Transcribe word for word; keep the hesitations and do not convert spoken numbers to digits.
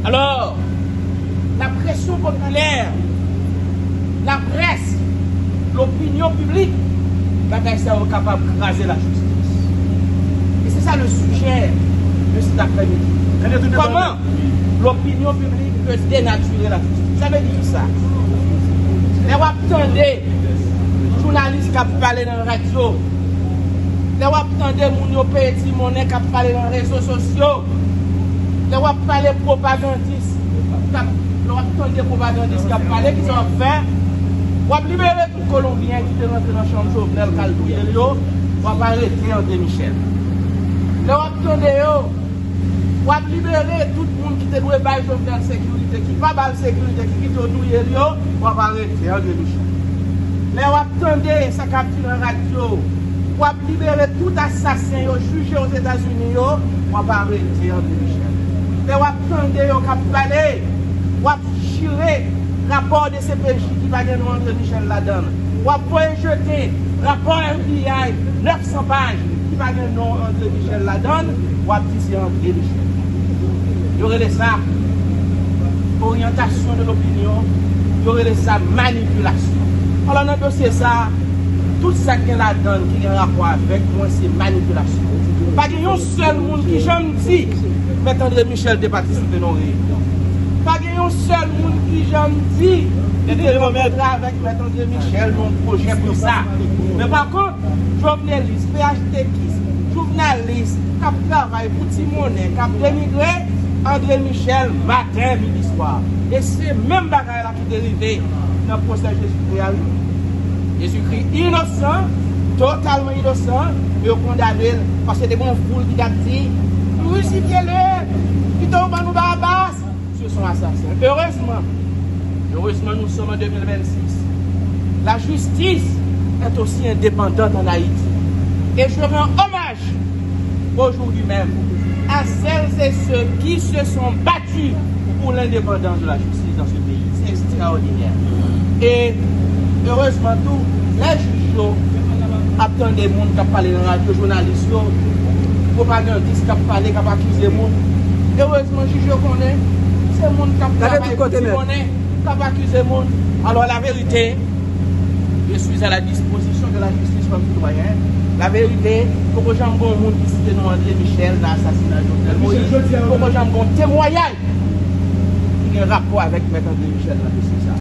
Alò, la presyon popilè, laprès, lopinyon piblik, bagay sa yo kapab kraze lajistis. E se sa le sijè de cet après-midi. Kòman lopinyon piblik pe denatire lajistis? Sa vle di kisa? Lè w ap tande jounalis k ap pale nan radyo, lè w ap tande moun yo peye ti monnen k ap pale nan rezo sosyo, lè w ap pale pwopagandis k ap, lè w ap tande pwopagandis k ap pale, kisa w ap fè? W ap libere tout Kolonbyen ki te rantre nan chanm Jovenel k al touye l yo, w ap arete André Michel. Lè w ap tande yo, w ap libere tout moun ki te dwe bay Jovenel sekirite, ki pa ba l sekirite, ki kite yo touye l yo, w ap arete André Michel. Lè w ap tande sa k ap di nan radyo, w ap libere tout asasen yo jije Ozetazini yo, w ap arete André Michel. Lè w ap tande yo k ap pale, w ap chire rapò de C P J ki pa gen non André Michel ladan l. W ap voye jete rapò F B I nèf san paj ki pa gen non André Michel ladan l, w ap di se André Michel. Yo rele sa oryantasyon de lopinyon, yo rele sa manipilasyon. Alò, nan dosye sa, tout sa k gen ladan l ki gen rapò avèk mwen se manipilasyon. Pa gen yon sèl moun ki janm di Mèt André Michel te patisipe nan reyinyon. Pa gen yon sèl moun ki janm di li te rankontre avèk Mèt André Michel nan yon pwojè konsa. Men pa kont, Jovenelis, PHTKis, jounalis k ap travay pou ti monnen, k ap denigre André Michel maten, midi, swa. E se menm bagay la ki te rive nan pwosè Jezikri a, wi. Jezikri inosan, totalman inosan, men yo kondane l paske te gen yon foul ki t ap di, crucifiez-le, kite yo ban nou Barabas. Ce sont assassins. Heureusement, heureusement, nous sommes en deux mille vingt-six. La justice est aussi indépendante en Haïti. Et je rends hommage aujourd'hui même à celles et ceux qui se sont battus pour l'indépendance de la justice dans ce pays. C'est extraordinaire. E erezman tou, lè jij yo ap tande moun k ap pale nan radyo, jounalis yo, pwopagandis k ap pale, k ap akize moun, erezman jij yo konnen se moun k ap travay pou ti monnen k ap akize moun. Alors, la vérité, je suis à la disposition de la justice comme citoyen. La vérité, poko janm gen yon moun ki site non André Michel nan asasina Jovenel Moïse. Poko janm gen yon temwayaj ki gen rapò avèk Mèt André Michel nan dosye sa.